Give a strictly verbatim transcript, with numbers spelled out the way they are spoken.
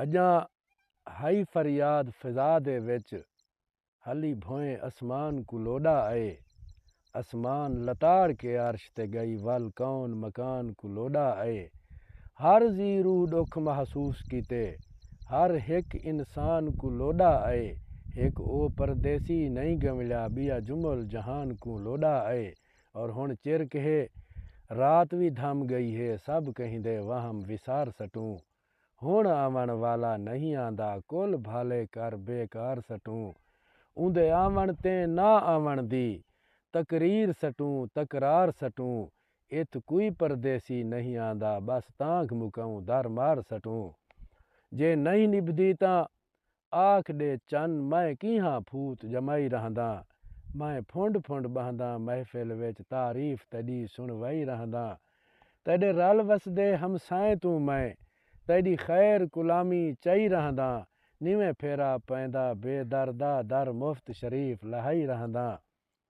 اڄاں ہئی فریاد فضا دے وچ، ہلی بھوئیں اسمان کوں لوݙا اے۔ اسمان لتاڑ کے عرش تے ڳئی، ول کون مکان کوں لوݙا اے۔ ہر ذی روح ݙکھ محسوس کیتے، ہر ہک انسان کوں لوݙا اے۔ ہک او پردیسی نئیں ڳنولیٰ، ٻیا جمل جہان کوں لوݙا اے۔ اور ہݨ چر کہے، رات وی دھم ڳئی ہے، سب کہیں دے وہم وسار سٹوں۔ ہݨ آوݨ والا نئیں آندا، کل بھالے کر بیکار سٹوں۔ اوندے آوݨ تے نہ آوݨ دی تقریر سٹوں، تکرار سٹوں۔ اتھ کوئی پردیسی نئیں آندا، ٻس تانگھ مکاؤں در مار سٹوں۔ جے نئیں نبھدی تاں آکھ ݙے چن، میں کیہاں پھوت ڄمائی رہنداں۔ میں پھنڈ پھنڈ ٻہنداں محفل وچ، تعریف تیݙی سݨوائی رہنداں۔ تیݙے رل وسدے ہمسائیں توں میں، تیݙی خیر کلامی چائی رہنداں۔ نویں پھیرا پیندا بے در دا، در مفت شریف لہائی رہنداں۔